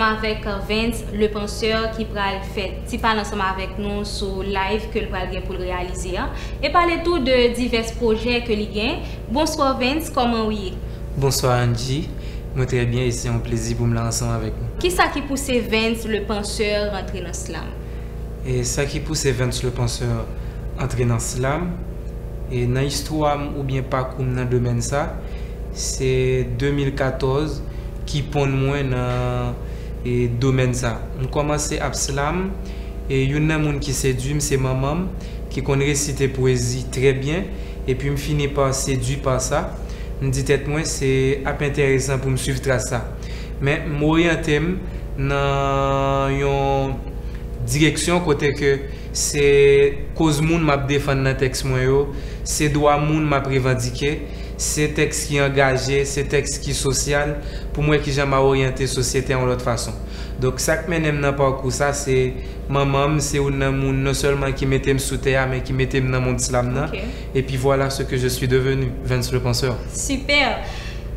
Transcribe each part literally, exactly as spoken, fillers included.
Avèk Vens, le pensè, ki pral fè ti pale ansanm avèk nou sou live ke l pral gen pou l reyalize a, e pale tou de divès pwojè ke li gen. Bonswa Vens, kòman w ye? Bonswa Angie, mwen trè byen e se yon plezi pou m la ansanm avèk nou. Kisa ki pouse Vens, le pensè, rantre nan slam? E sa ki pouse Vens, le pensè, antre nan slam, e nan istwa m oubyen pakou m nan domèn sa, se de mil katòz ki ponn mwen nan, e, domèn sa. M kòmanse ap slam, e youn nan moun ki sedwi m se manman m, ki konn resite pwezi trè byen, epi m fini pa sedwi pa sa. M di tèt mwen se ap enteresan pou m swiv tras sa. Men m oryante m nan yon direksyon kote ke se koz moun m ap defann nan tèks mwen yo, se dwa moun m ap revandike, se tèks ki angaje, se tèks ki sosyal, pou m wè kijan m a oryante sosyete a yon lòt fason. Donk, sa k mennen m nan pakou sa, se manman m, se youn nan moun non sèlman ki mete m sou tè a, men ki mete m nan mond slam nan. Ok. Et puis voilà ce que je suis devenu, Vens le Penseur. Super!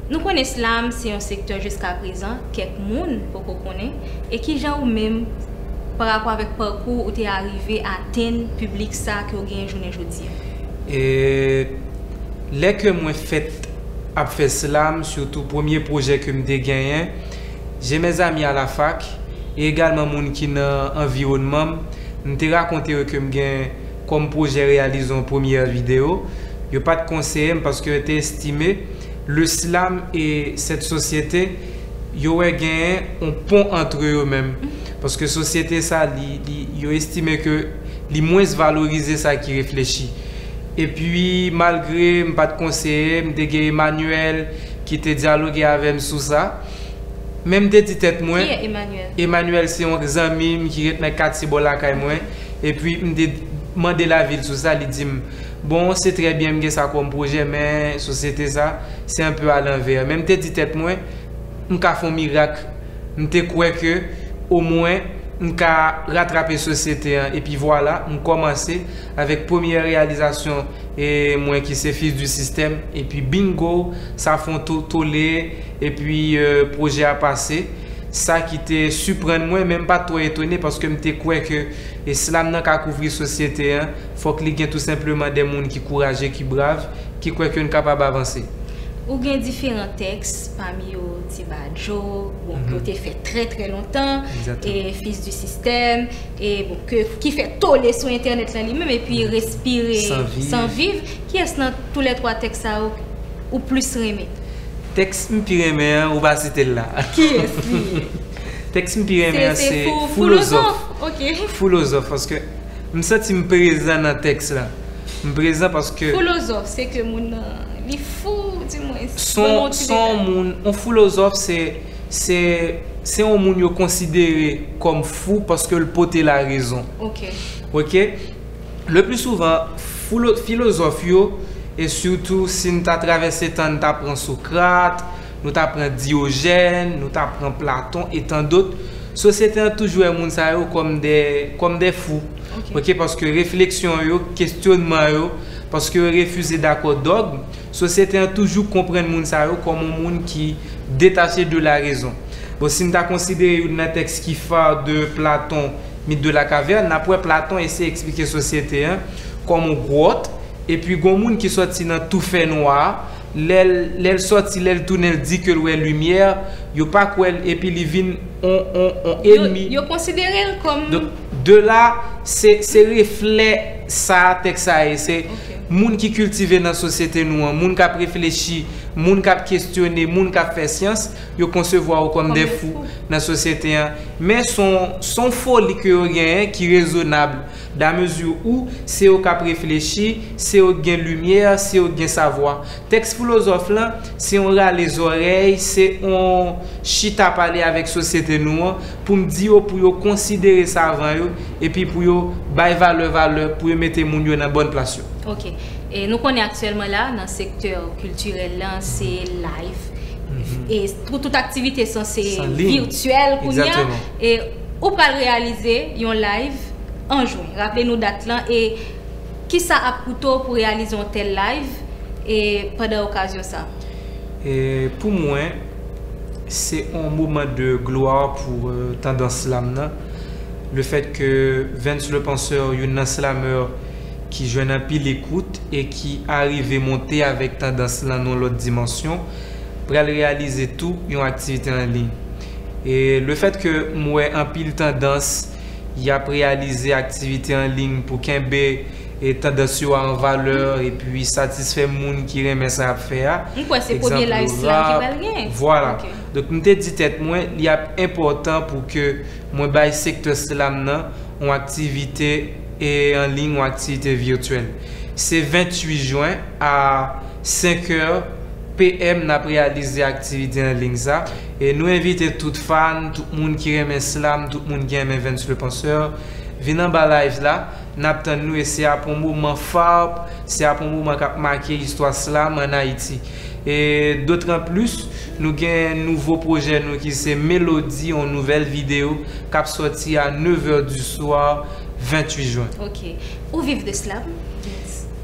Nou konnen slam se yon sektè jiskaprezan kèk moun poko konnen. E kijan ou menm, pa rapò avèk pakou, ou te arive atenn piblik sa ke w genyen jounen jodi a? E lè ke mwen fèt ap fè slam, sitou premye pwojè ke m te genyen, J'ai mes amis à la fac, e egalman moun ki nan anviwònman m, m te rakonte yo ke m gen kòm pwojè reyalize yon premyè videyo. Yo pa t konseye m paske yo te estime le slam e cette société, yo wè genyen yon pon antre yo menm. Paske sosyete sa, li, li, yo estime ke li mwens valorize sa ki reflechi. Epi, malgre m pa t konseye, m te gen Emmanuel ki te dyaloge avè m sou sa. Men m te di tèt mwen, Ki Emmanuel? Emmanuel se yon zanmi m ki ret nan katye bò lakay mwen. Epi m te mande lavi l sou sa, li di m, bon, se trè byen, m gen sa kòm pwojè, men sosyete sa, se un peu à l'envers. Men m te di tèt mwen, m ka fè yon mirak. M te kwè ke omwen m ka ratrape sosyete an. Epi vwala, m kòmanse avèk premyè reyalizasyon e mwen ki se Fils du Système. Epi bingo, sa fè yon to-, tole, epi, euh, pwojè a pase. Sa ki te siprann mwen, men m pa t twò etone paske m te kwè ke e slam nan ka kouvri sosyete an, fòk li gen tou senpleman de moun ki kouraje, ki brav, ki kwè ke n kapab avanse. Ou gen diferan tèks, pami yo Ti Badjo, bon, ke w te fè trè, trè lontan, Exactement. E Fils du Système, e bon, ke, ki fè tole sou entènèt lan li menm, epi Respire Sans Vivre. Sans Vivre. Kiyès nan toulètwa tèks sa yo ou plis renmen? Tèks m pi renmen an, ou pa site l la. Kiyès li ye? Tèks m pi renmen an, se Foulozòf. Ok. Foulozòf, paske m santi m prezan nan tèks la. M prezan paske Foulozòf, se ke moun nan, li fou, di mwen. Son, son moun, yon foulozòf, se, se, se yon moun yo konsidere kòm fou paske l pote larezon. Ok. Ok? Le pli souvan, foulo-, filozòf yo, e sitou si n ta travèse tan, n ta pran Sokrat, nou ta pran Diyojèn, nou ta pran Platon, e tan dòt, sosyete an toujou wè moun sa yo kòm de, kòm de fou. Ok. Ok, paske refleksyon yo, kesyonman yo, paske yo refize dakò dògm, sosyete an toujou konprann moun sa yo kòm yon moun ki detache de la rezon. Bon, si n ta konsidere youn nan tèks ki fa de Platon, Mythe de la Caverne, n ap wè Platon eseye eksplike sosyete an kòm yon gwòt, epi gon moun ki sòti nan tou fènwa a, lè l, lè l sòti, lè l tounen, l di ke l wè limyè, yo pa kwè l, epi li vin on, on, on Yo, enmi. Yo konsidere l kòm Donk, de la, se, se reflè sa tèks sa ye. Se Ok. moun ki kiltive nan sosyete nou an, moun k ap reflechi, moun k ap kesyone, moun k ap fè syans, yo konsevwa yo kòm Kòm de de fou fou. nan sosyete an. Men se yon, se yon foli ke yo genyen ki rezonab, damezi ou se yo k ap reflechi, se yo k gen limyè, se yo k gen savwa. Tèks filozòf lan, se yon rale zòrèy, se yon chita pale avèk sosyete nou an, pou m di yo, pou yo konsidere savan yo, epi pou yo bay valè valè, pou yo mete moun yo nan bòn plas yo. Ok. E nou konnen aktyèlman la, nan sektè kiltirèl lan, se live. Mhm. E pou tout aktivite sanse San liy. Vityèl kounye a. Exactement. E ou pral reyalize yon live an jen. Raple nou dat lan e kisa ap koute w pou reyalize yon tèl live e pandan okazyon sa? E pou mwen, Se yon moman de glwa pou euh, tandans slam nan. Le fèt ke Vance le Penseur, youn nan slameur ki jwenn anpil ekout e ki arive monte avèk tandans lan nan lòt dimansyon, pral reyalize tou yon aktivite an liy. E le fèt ke m wè anpil tandans y ap reyalize aktivite an liy pou kenbe e tandans yo a an valè epi satisfè moun ki renmen sa y ap fè a. M kwè se premye live slam ki pral genyen. Vwala. Donk m te di tèt mwen li ap enpòtan pou ke mwen bay sektè slam nan yon aktivite e an liy, yon aktivite vityèl. Se venntuit jen a senk è p m n ap reyalize aktivite an liy sa. E nou envite tout fan, tout moun ki renmen slam, tout moun ki renmen Vance le Penseur, vin anba live la. N ap tann nou e se ap yon moman fab, se ap yon moman k ap make istwa slam ann Ayiti. E dotranplis, nou gen nouvo pwojè nou ki se Melodi, yon nouvèl videyo k ap sòti a nèv è di swa, venntuit jen. Ok. Ou viv de slam?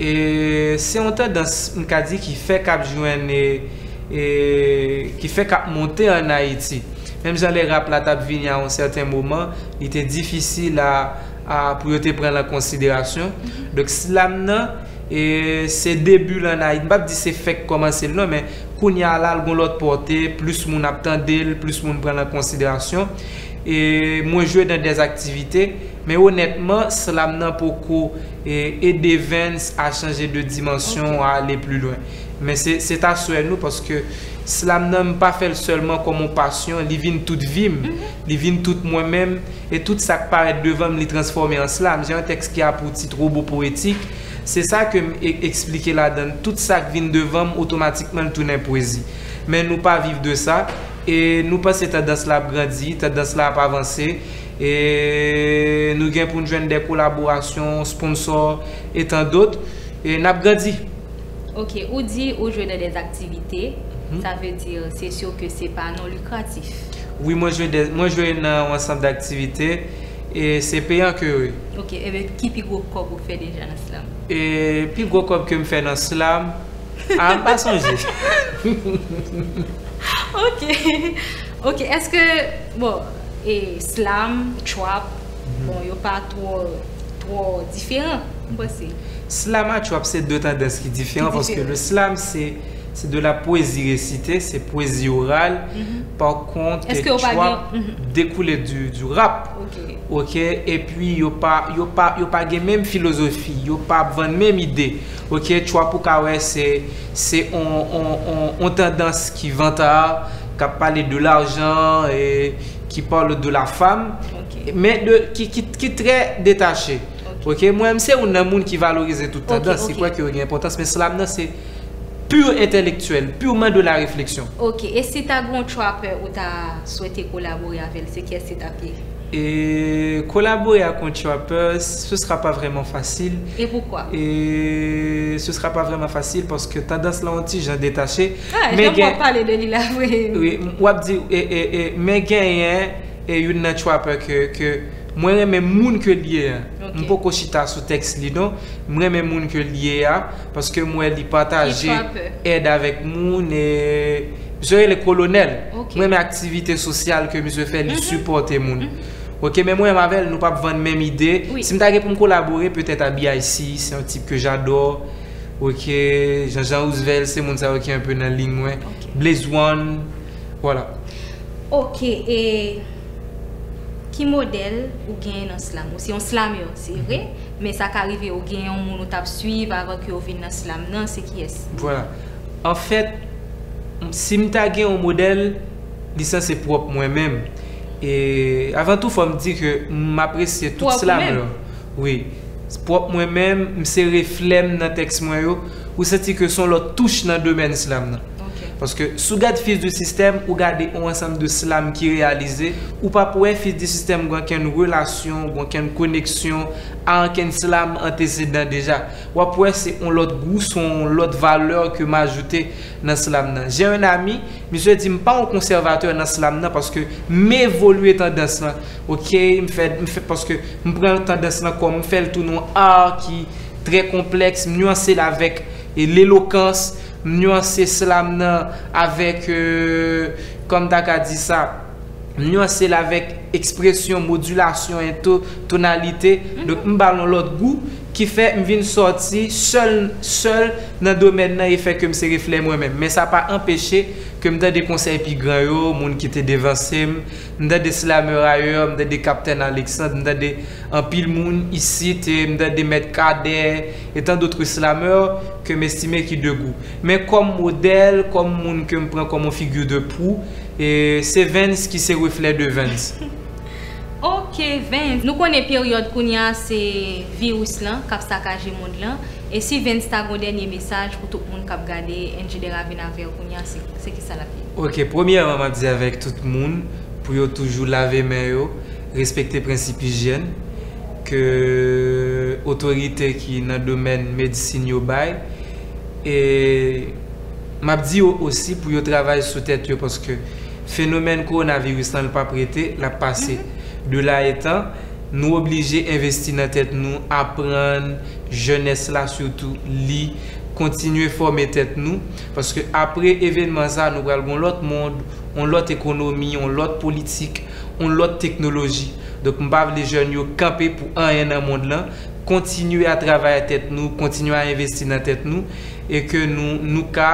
E se yon tandans, m ka di, ki fèk ap jwenn e, e ki fèk ap monte ann Ayiti. Menm jan lè rap la t ap vini a yon sèten moman, li te difisil a, a pou yo te pran l an konsiderasyon. Donk slam nan, e se debi l ann Ayiti. M p ap di se fèk kòmanse l non, men kounye a la l gon lòt pòte, plis moun ap tande l, plis moun pran l an konsiderasyon. E mwen jwe nan dèz aktivite, men onètman slam nan poko e, ede Vance a chanje de dimansyon, a ale pli lwen. Men se, se ta swè nou, paske slam nan m pa fè l sèlman kòm yon pasyon, li vin tout vi m, li vin tout mwen menm, e tout sa k parèt devan m, li transfòme an slam. Jan yon tèks ki a pou tit Wobo Powetik, se sa ke m e, eksplike ladan l. Tout sa k vin devan m, otomatikman, l tounen pwezi. Men nou pa viv de sa, e nou panse tandans la ap grandi, tandans la ap avanse, e nou gen pou n jwenn de kolaborasyon, sponsò, e tan dot, e n ap grandi. Ok, ou di ou jwe nan des activités, ça veut dire c'est sûr que c'est pas non lucratif. Wi, mwen jwe de, mwen jwe nan yon ansanm daktivite, e se peyan ke yo ye. Ok, ebyen ki pi gwo kòb ou fè deja nan slam? E pi gwo kòb ke m fè nan slam, a, m pa sonje. Ok. Ok, èske, bon, e slam, trap, bon, yo pa twò, twò diferan, m panse. Slam a trap se de tandans ki diferan, paske le slam se, se de la poésie récitée, se pwezi oral. Par contre, trap découle du, du rap. Ok. Ok, epi yo pa, yo pa, yo pa gen menm filozofi, yo pa ap vann menm ide. Ok, trap ou ka wè se, se on, on, on, on tandans ki vantard, k ap pale de lajan, e ki pale de la femme, men de, ki, ki, ki trè detache. Ok, mwen menm se youn nan moun ki valorize tout tandans, ki kwè ke yo gen enpòtans, men slam nan se pur entèlektyèl, purement de la réflexion. Ok, e si ta gen yon trapper ou ta swete kolabore avè l, se kiyès li t ap ye? E kolabore ak yon trapper, ce sera pas vraiment facile. Et pourquoi? E ce sera pas vraiment facile paske tandans la yon ti jan detache. Ah, men gen, w ap pale de li la vre. Wi, w ap di, e, e, e, men genyen e youn nan trapper ke, ke mwen renmen moun ke l ye a. M poko chita sou tèks li non. M renmen moun ke l ye a, paske m wè li pataje èd avèk moun e misye rele Kolonèl. Mwen renmen aktivite sosyal ke misye fè, li sipòte moun. Ok, men mwen menm avè l, nou p ap vann menm ide. Si m ta gen pou m kolabore, petèt a B I C, se yon tip ke j'adore. Ok, Jean-Jean Roosevelt, se moun sa yo ki enpe nan liy mwen. Blaze One, vwala. Ok, e ki modèl ou genyen nan slam? Ou se yon slameur, se vre, men sa ka rive ou genyen yon moun ou t ap swiv avan ke ou vin nan slam nan, se kiyès? Vwala. Anfèt, si m ta gen yon modèl, li sanse pwòp mwen menm. E avan tou, fò m di ke m apresye tout slameur. Wi. Pwòp mwen menm, m se reflè m nan tèks mwen yo. Ou santi ke se yon lòt touch nan domèn slam nan. Paske si w gad Fils du Système, ou gade yon ansanm de slam ki reyalize, ou p ap wè Fils du Système gen okenn relasyon, gen okenn koneksyon a okenn slam antesedan deja. W ap wè se yon lòt gou, se yon lòt valè ke m ajoute nan slam nan. J'ai un ami, misye di m pa yon konsèvatè nan slam nan paske m evolye tandans lan. Ok, m fè, m fè, paske m pran tandans lan kòm m fè l tounen yon art ki trè konplèks, m nyanse l avèk e, lelokans, m nyanse slam nan avèk e, kòm ta ka di sa, m nyanse l avèk ekspresyon, modilasyon, ento, tonalite. Donk, m ba l yon lòt gou ki fè m vin sòti sèl, sèl nan domèn nan e fè ke m se reflè mwen menm. Men sa pa anpeche ke m tande konsèy pi gran yo, moun ki te devanse m, m tande Slameur ayè, m tande Kaptèn Alexandre, m tande anpil moun isit, e m tande Mèt Kadè, e tant d'autres slameurs ke m estime ki de gou. Men kòm modèl, kòm moun ke m pran kòm yon figure de proue, e se Vens ki se reflè de Vens. Ok, Vens. Nou konnen peryòd kounye a se viris lan k ap sakaje mond lan. E si Vens ta gon dènye mesaj pou tout moun k ap gade N J de Ravin avè w kounye a, se, se kisa l ap ye? Ok, premyèman, m ap di avèk tout moun pou yo toujou lave men yo, respekte prensip ijyèn ke otorite ki nan domèn medisin yo bay. E m ap di yo osi pou yo travay sou tèt yo, paske fenomèn kowonaviris lan, l p ap rete, l ap pase. De la etan, nou oblije envesti nan tèt nou, aprann, jenès la sitou, li, kontinye fòme tèt nou, paske apre evènman sa, nou pral gen yon lòt mond, yon lòt ekonomi, yon lòt politik, yon lòt teknoloji. Donk, m pa vle jèn yo kanpe pou anyen nan mond lan. Kontinye a travay a tèt nou, kontinye a envesti nan tèt nou, e ke nou, nou ka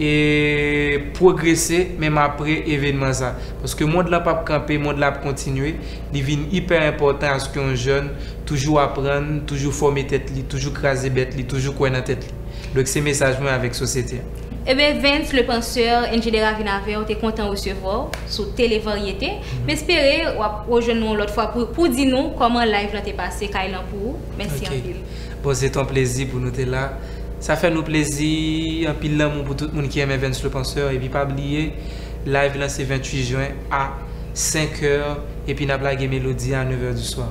e pwogrese menm apre evènman sa. Paske mond lan p ap kanpe, mond lan ap kontinye. Li vin ipè enpòtan aske yon jèn toujou aprann, toujou fòme tèt li, toujou kraze bèt li, toujou kwè nan tèt li. Donk, se mesaj mwen avèk sosyete a. Ebyen, Vens le Penseur, N J de Ravin avè w, te kontan resevwa w sou Tele Varyete. M espere w ap rejwenn nou yon lòt fwa pou, pou di nou kòman live lan te pase kay lan pou ou. Mèsi anpil. Bon, se t yon plezi pou nou te la. Sa fè nou plezi, anpil lanmou pou tout moun ki renmen Vens le Penseur. Epi pa bliye, live lan se venntuit jen a senk è, epi n ap lage melodi a nèf è du soir.